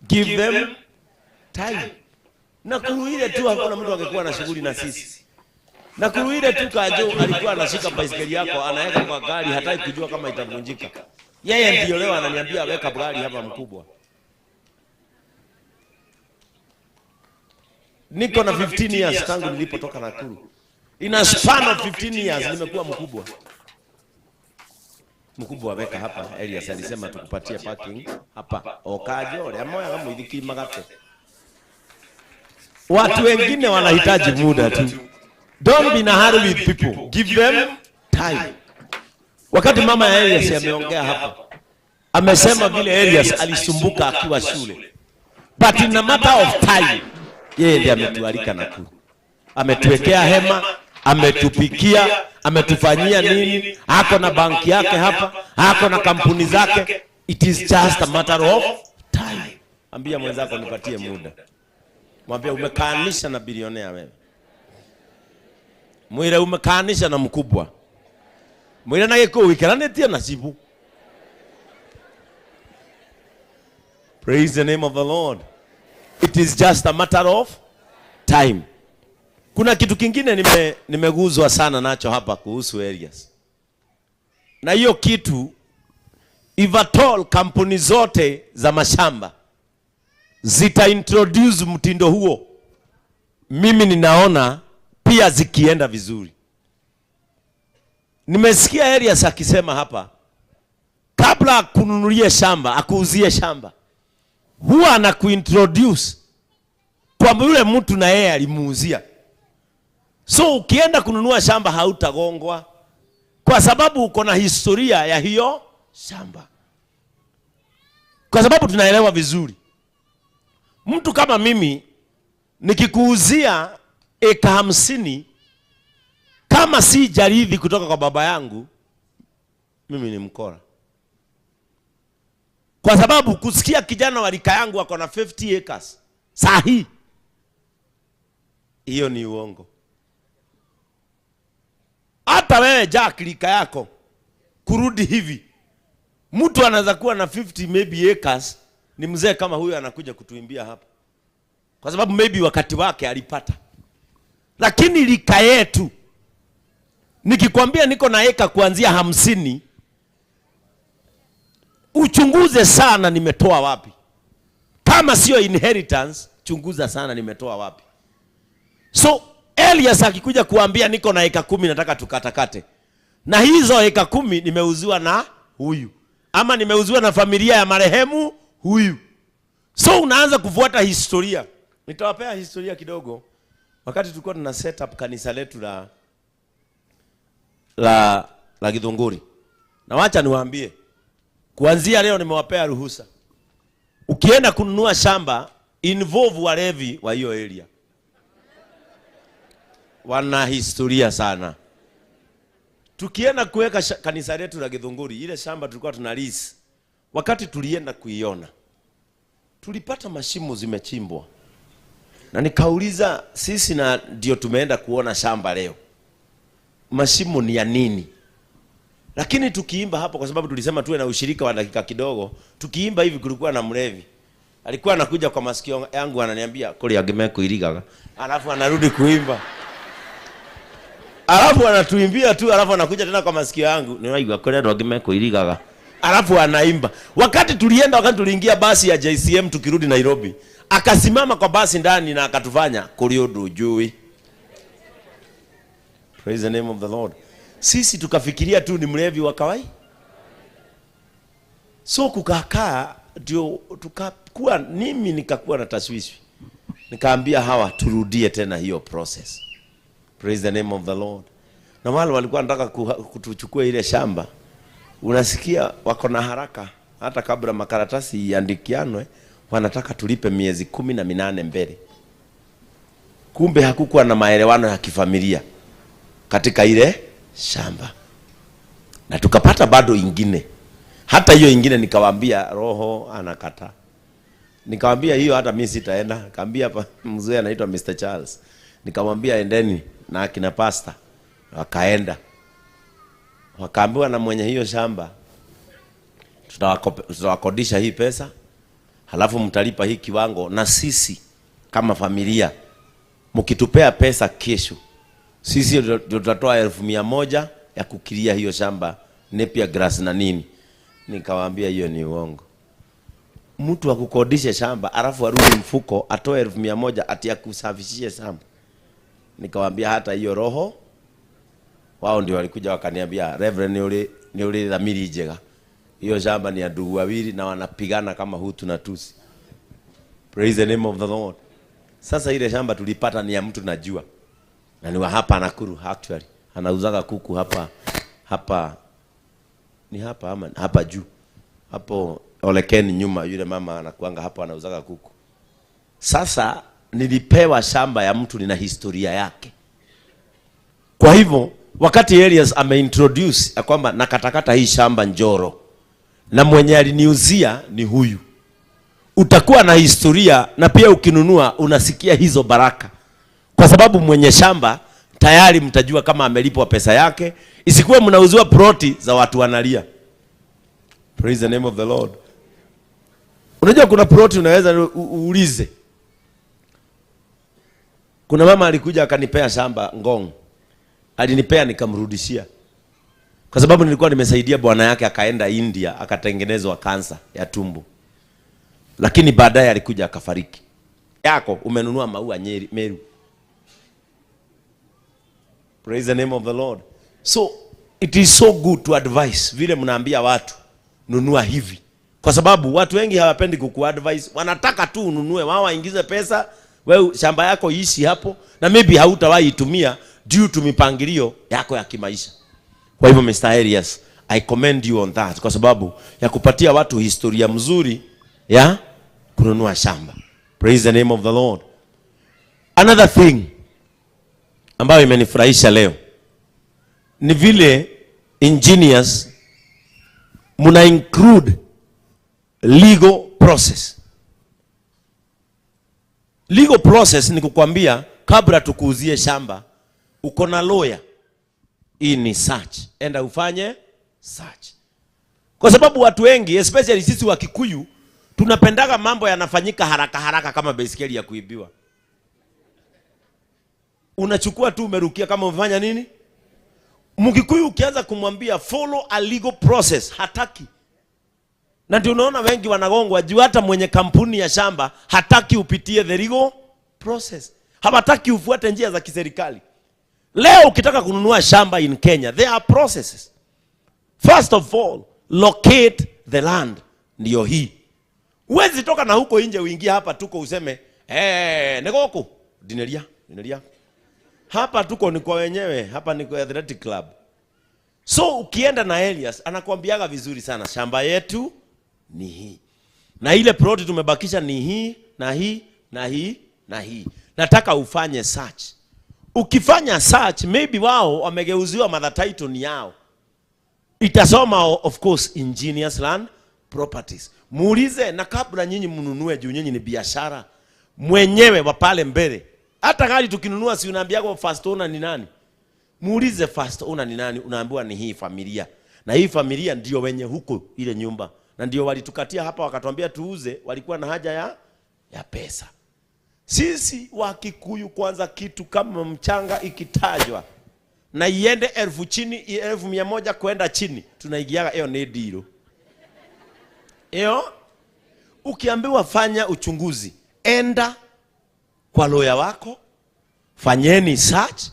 Give them time. Nakuru ile tu hakuna mtu angekuwa na shughuli na sisi. Nakuru ile tu Kajo alikuwa anashika baisikeli yako anaweka kwa gari, hataki kujua kama itavunjika. Yeye ndio leo ananiambia weka gari hapa mkubwa. Niko na 15 years tangu nilipotoka Nakuru. In a span of 15 years nimekuwa mkubwa. Mkubwa weka hapa, Elias alisema tukupatie parking hapa. Okajo, le amoya kama idiki magate. Watu wengine wanahitaji muda tu. Don't be in a hurry with people. Give them time. Wakati mama ya Elias ameongea hapa, amesema vile Elias alisumbuka akiwa shule. But in a matter of time, yeye ndiye ametualika Nakuru. Ametuwekea hema, ametupikia, ametufanyia nini, ako na banki yake hapa, ako na kampuni zake. It is just a matter of time. Ambia mwenzako nipatie muda. Mwambie umekaanisha na bilionea wewe. Mwire umekaanisha na mkubwa. Mwire na gĩkũyũ wĩkaranĩtie na cibu. Praise the name of the Lord. It is just a matter of time. Kuna kitu kingine nimeguzwa sana nacho hapa kuhusu Elias. Na hiyo kitu, if at all kampuni zote za mashamba zita introduce mtindo huo, mimi ninaona pia zikienda vizuri. Nimesikia Elias akisema hapa, kabla akununulie shamba, akuuzie shamba, huwa anakuintroduce kwa yule mtu na yeye alimuuzia. So ukienda kununua shamba hautagongwa, kwa sababu uko na historia ya hiyo shamba. Kwa sababu tunaelewa vizuri. Mtu kama mimi nikikuuzia eka 50, kama si jarithi kutoka kwa baba yangu, mimi ni mkora. Kwa sababu kusikia kijana wa rika yangu ako na 50 acres sahi, hiyo ni uongo. Hata wewe Jack rika yako kurudi hivi, mtu anaweza kuwa na 50 maybe acres, ni mzee kama huyu anakuja kutuimbia hapa, kwa sababu maybe wakati wake alipata. Lakini rika yetu, nikikwambia niko na eka kuanzia 50, uchunguze sana nimetoa wapi. Kama sio inheritance, chunguza sana nimetoa wapi. So Elias akikuja kuambia niko na eka 10 nataka tukatakate, na hizo eka 10 nimeuziwa na huyu, ama nimeuziwa na familia ya marehemu huyu. So unaanza kufuata historia. Nitawapea historia kidogo. Wakati tulikuwa tuna set up kanisa letu la Githunguri. Na wacha niwaambie, kuanzia leo nimewapea ruhusa. Ukienda kununua shamba, involve walevi wa hiyo area. Wana historia sana. Tukienda kuweka kanisa letu la Githunguri, ile shamba tulikuwa tuna lease. Wakati tulienda kuiona, tulipata mashimo zimechimbwa. Na nikauliza, sisi na ndio tumeenda kuona shamba leo, mashimo ni ya nini? Lakini tukiimba hapo, kwa sababu tulisema tuwe na ushirika wa dakika kidogo, tukiimba hivi kulikuwa na mlevi. Alikuwa anakuja kwa masikio yangu ananiambia kuli ageme kuirigaga. Alafu anarudi kuimba. Alafu anatuimbia tu, alafu anakuja tena kwa masikio yangu, niwaigua kuli ageme kuirigaga. Alafu anaimba. Wakati tulienda, wakati tuliingia basi ya JCM tukirudi Nairobi, akasimama kwa basi ndani na akatufanya kuli ujui. Praise the name of the Lord. Sisi tukafikiria tu ni mlevi wa kawaida. So kukakaa ndio tukakuwa, mimi nikakuwa na taswishwi. Nikaambia hawa turudie tena hiyo process. Praise the name of the Lord. Na wale walikuwa wanataka kutuchukua ile shamba, unasikia wako na haraka, hata kabla makaratasi iandikianwe wanataka tulipe miezi 18 mbele. Kumbe hakukuwa na maelewano ya kifamilia katika ile shamba. Na tukapata bado ingine. Hata hiyo ingine nikawaambia roho anakataa. Nikamwambia hiyo hata mimi sitaenda. Nikamwambia hapa mzee anaitwa Mr. Charles. Nikamwambia endeni na akina pastor. Wakaenda. Wakaambiwa na mwenye hiyo shamba, tutawakodisha hii pesa Halafu mtalipa hii kiwango, na sisi kama familia mkitupea pesa kesho, sisi ndio tutatoa 100,000 ya kukilia hiyo shamba, napier grass na nini. Nikawaambia hiyo ni uongo. Mtu akukodishe shamba alafu arudi mfuko atoe 100,000 ati akusafishie shamba. Nikawaambia hata hiyo roho. Wao ndio walikuja wakaniambia, Reverend, ni uli dhamiri njega. Hiyo shamba ni ya ndugu wawili na wanapigana kama Hutu na Tusi. Praise the name of the Lord. Sasa ile shamba tulipata ni ya mtu najua. Na ni wa hapa Nakuru actually. Anauzaga kuku hapa, hapa ni hapa ama hapa juu. Hapo Olekeni nyuma, yule mama anakuanga hapo anauzaga kuku. Sasa nilipewa shamba ya mtu nina historia yake. Kwa hivyo wakati Elias ameintroduce ya kwamba nakatakata hii shamba Njoro na mwenye aliniuzia ni huyu, utakuwa na historia, na pia ukinunua unasikia hizo baraka, kwa sababu mwenye shamba tayari mtajua kama amelipwa pesa yake. Isikuwe mnauziwa ploti za watu wanalia. Praise the name of the Lord. Unajua kuna ploti unaweza uulize. Kuna mama alikuja akanipea shamba Ngong. Alinipea nikamrudishia. Kwa sababu nilikuwa nimesaidia bwana yake akaenda India akatengenezwa kansa ya tumbo. Lakini baadaye alikuja akafariki. Yako umenunua maua Nyeri, Meru. Praise the name of the Lord. So it is so good to advise. Vile mnaambia watu nunua hivi. Kwa sababu watu wengi hawapendi kukuadvise, wanataka tu ununue, wao waingize pesa, wewe shamba yako iishi hapo na maybe hautawahi itumia due to mipangilio yako ya kimaisha. Kwa hivyo Mr. Elias, I commend you on that, kwa sababu ya kupatia watu historia mzuri ya kununua shamba. Praise the name of the Lord. Another thing ambayo imenifurahisha leo ni vile engineers muna include legal process. Legal process ni kukwambia kabla tukuuzie shamba uko na lawyer. Hii ni search. Enda ufanye search. Kwa sababu watu wengi especially sisi wa Kikuyu tunapendaga mambo yanafanyika haraka haraka kama baiskeli ya kuibiwa. Unachukua tu umerukia kama umefanya nini? Mkikuyu ukianza kumwambia follow a legal process hataki. Na ndio unaona wengi wanagongwa juu hata mwenye kampuni ya shamba hataki upitie the legal process. Hawataki ufuate njia za kiserikali. Leo ukitaka kununua shamba in Kenya, there are processes. First of all, locate the land. Ndio hii. Huwezi toka na huko nje uingie hapa tuko useme, negoko. Dineria, dineria. Hapa tuko ni kwa wenyewe, hapa ni kwa Athletic Club. So ukienda na Elias anakuambiaga vizuri sana, shamba yetu ni hii. Na ile plot tumebakisha ni hii, na hii, na hii, na hii. Nataka ufanye search. Ukifanya search, maybe wao wamegeuziwa mother title ni yao. Itasoma of course Engineers Land Properties. Muulize na kabla nyinyi mnunue, juu nyinyi ni biashara. Mwenyewe wa pale mbele. Hata gari tukinunua si unaambia kwa first owner ni nani? Muulize first owner ni nani, unaambiwa ni hii familia. Na hii familia ndio wenye huko ile nyumba. Na ndio walitukatia hapa wakatuambia tuuze, walikuwa na haja ya pesa. Sisi wa Kikuyu kwanza kitu kama mchanga ikitajwa na iende 1,000 chini, 1,100 kwenda chini, tunaigiaga hiyo ni deal. Hiyo ukiambiwa fanya uchunguzi, enda kwa lawyer wako, fanyeni search,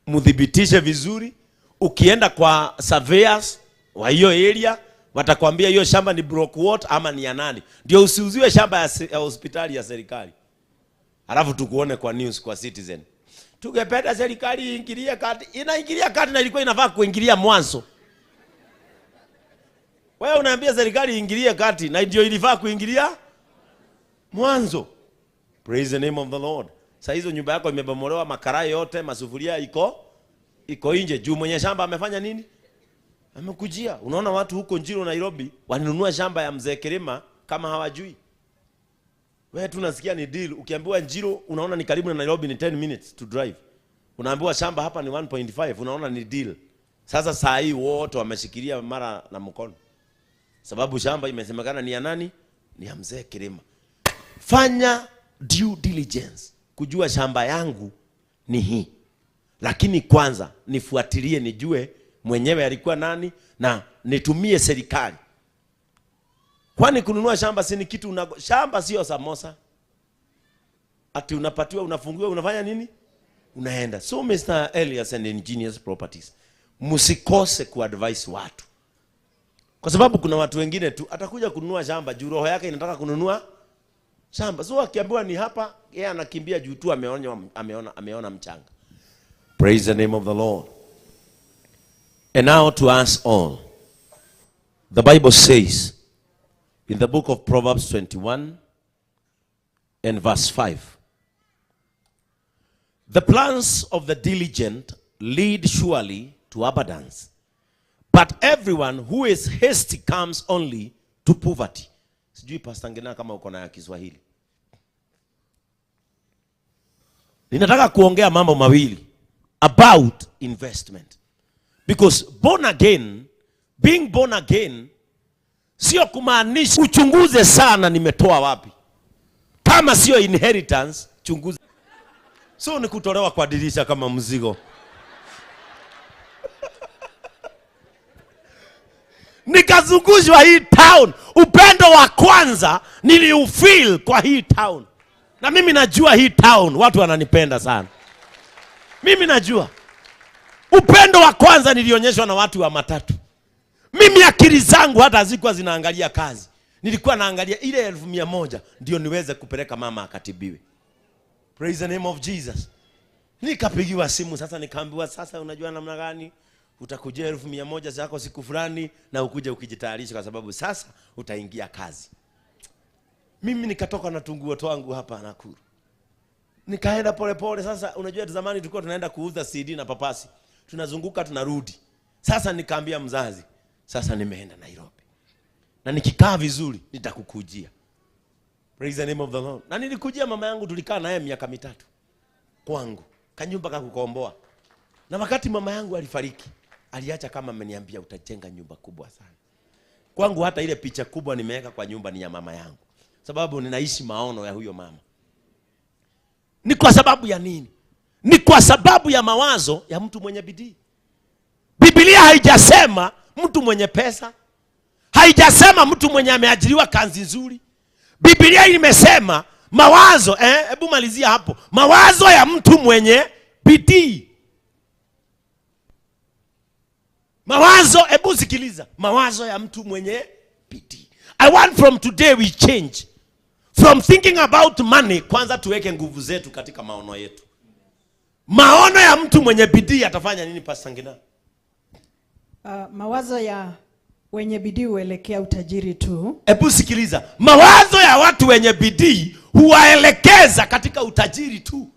mudhibitishe vizuri. Ukienda kwa surveyors wa hiyo area watakwambia hiyo shamba ni block what ama ni ya nani. Ndio usiuziwe shamba ya hospitali ya serikali. Alafu tukuone kwa news kwa Citizen. Tungependa serikali iingilie kati. Inaingilia kati na ilikuwa inafaa kuingilia mwanzo. Wewe unaambia serikali iingilie kati na ndio ilifaa kuingilia mwanzo. Praise the name of the Lord. Sasa hizo nyumba yako imebomolewa, makarai yote, masufuria iko nje. Juu mwenye shamba amefanya nini? Amekujia. Unaona watu huko Njiro Nairobi walinunua shamba ya mzee Kirima kama hawajui. Wewe tu unasikia ni deal. Ukiambiwa Njiro unaona ni karibu na Nairobi ni 10 minutes to drive. Unaambiwa shamba hapa ni 1.5, unaona ni deal. Sasa saa hii wote wameshikilia mara na mkono. Sababu shamba imesemekana ni ya nani? Ni ya mzee Kirima. Fanya due diligence kujua shamba yangu ni hii, lakini kwanza nifuatilie nijue mwenyewe alikuwa nani na nitumie serikali. Kwani kununua shamba si ni kitu shamba sio samosa. Ati unapatiwa, unafungiwa, unafanya nini? Unaenda. So Mr. Elias and Ingenious Properties, msikose kuadvise watu. Kwa sababu kuna watu wengine tu atakuja kununua shamba juu roho yake inataka kununua shamba. So akiambiwa ni hapa, yeye anakimbia juu tu ameona mchanga. Praise the name of the Lord. And now to us all. The Bible says in the book of Proverbs 21 and verse 5. The plans of the diligent lead surely to abundance, but everyone who is hasty comes only to poverty. Sijui Pastor Ngina kama uko na ya Kiswahili. Ninataka kuongea mambo mawili about investment. Because born again, being born again, sio kumaanisha uchunguze sana nimetoa wapi. Kama sio inheritance, chunguze. So ni kutolewa kwa dirisha kama mzigo. Nikazungushwa hii town. Upendo wa kwanza niliufeel kwa hii town. Na mimi najua hii town watu wananipenda sana. Mimi najua. Upendo wa kwanza nilionyeshwa na watu wa matatu. Mimi akili zangu hata hazikuwa zinaangalia kazi. Nilikuwa naangalia ile 100,000 ndio niweze kupeleka mama akatibiwe. Praise the name of Jesus. Nikapigiwa simu sasa, nikaambiwa sasa unajua namna gani utakujia 100,000 zako siku fulani na ukuje ukijitayarisha kwa sababu sasa utaingia kazi. Mimi nikatoka na tunguo twangu hapa Nakuru. Nikaenda pole pole. Sasa unajua zamani tulikuwa tunaenda kuuza CD na papasi. Tunazunguka tunarudi. Sasa nikaambia mzazi, sasa nimeenda Nairobi. Na nikikaa vizuri nitakukujia. Praise the name of the Lord. Na nilikujia mama yangu, tulikaa naye miaka 3 kwangu. Kanyumba kakukomboa. Na wakati mama yangu alifariki, aliacha kama ameniambia utajenga nyumba kubwa sana. Kwangu hata ile picha kubwa nimeweka kwa nyumba ni ya mama yangu. Sababu ninaishi maono ya huyo mama. Ni kwa sababu ya nini? Ni kwa sababu ya mawazo ya mtu mwenye bidii. Biblia haijasema mtu mwenye pesa. Haijasema mtu mwenye ameajiriwa kazi nzuri. Biblia imesema mawazo, hebu malizia hapo. Mawazo ya mtu mwenye bidii. Mawazo, hebu sikiliza. Mawazo ya mtu mwenye bidii. I want from today we change. From thinking about money, kwanza tuweke nguvu zetu katika maono yetu. Maono ya mtu mwenye bidii atafanya nini, Pastor Ngina? Mawazo ya wenye bidii huelekea utajiri tu. Hebu sikiliza. Mawazo ya watu wenye bidii huwaelekeza katika utajiri tu.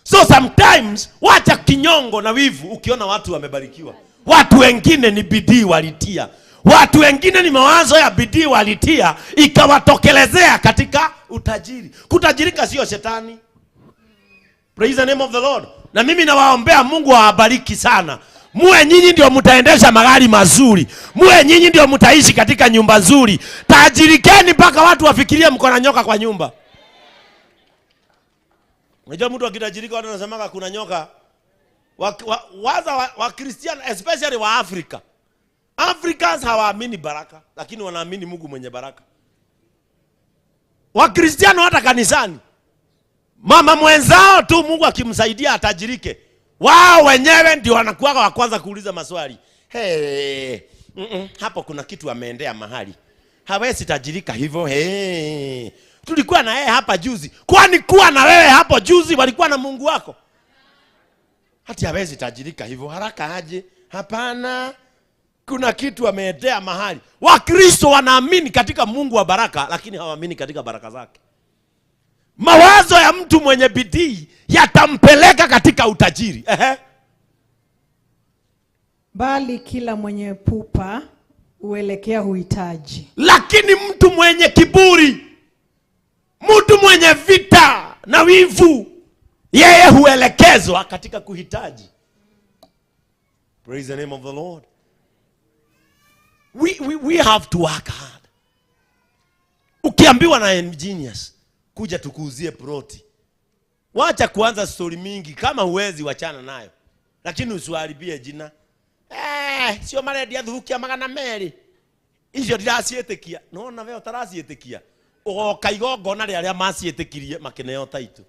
So sometimes wacha kinyongo na wivu ukiona watu wamebarikiwa. Watu wengine ni bidii walitia. Watu wengine ni mawazo ya bidii walitia ikawatokelezea katika utajiri. Kutajirika sio shetani. Praise the name of the Lord. Na mimi nawaombea Mungu awabariki sana. Muwe nyinyi ndio mtaendesha magari mazuri. Muwe nyinyi ndio mtaishi katika nyumba nzuri. Tajirikeni mpaka watu wafikirie mko na nyoka kwa nyumba. Unajua mtu akitajirika watu wanasemaga kuna nyoka. Wa Christian especially wa Africa. Africans hawaamini baraka, lakini wanaamini Mungu mwenye baraka. Wakristiano hata kanisani, mama mwenzao tu Mungu akimsaidia atajirike, wao wenyewe ndio wanakuwa wa kwanza kuuliza maswali. Hey, hapo kuna kitu ameendea mahali. Hawezi tajirika hivyo. Hey, tulikuwa na yeye hapa juzi. Kwani kuwa na wewe hapo juzi walikuwa na Mungu wako? Hati hawezi tajirika hivyo haraka aje? Hapana. Kuna kitu ameendea mahali. Wakristo wanaamini katika Mungu wa baraka, lakini hawaamini katika baraka zake. Mawazo ya mtu mwenye bidii yatampeleka katika utajiri. Ehe. Bali kila mwenye pupa huelekea huhitaji. Lakini mtu mwenye kiburi, mtu mwenye vita na wivu, yeye huelekezwa katika kuhitaji. Praise the name of the Lord. We have to work hard. Ukiambiwa na genius, Kuja tukuuzie ploti. Wacha kuanza stori mingi, kama huwezi wachana nayo, lakini usiharibie jina. Sio marendia thuhukia 200 icio ndiraciĩtĩkia. Nona we ũtaraciĩtĩkia ũgoka igongona rĩa arĩa maciĩtĩkirie makĩneo taitũ.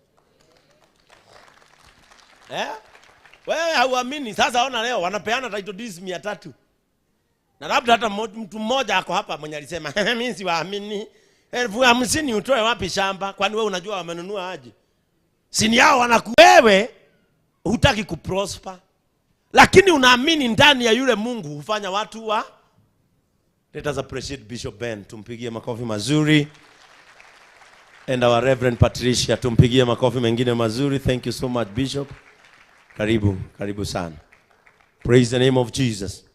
Wewe hauamini. Sasa ona leo wanapeana title deeds 300. Na labda hata mtu mmoja ako hapa mwenye alisema mimi siwaamini. 50,000 utoe wapi shamba? Kwani wewe unajua wamenunua aje? Sini yao wanaku wewe hutaki kuprosper. Lakini unaamini ndani ya yule Mungu hufanya watu wa. Let us appreciate Bishop Ben. Tumpigie makofi mazuri. And our Reverend Patricia, tumpigie makofi mengine mazuri. Thank you so much, Bishop. Karibu, karibu sana. Praise the name of Jesus.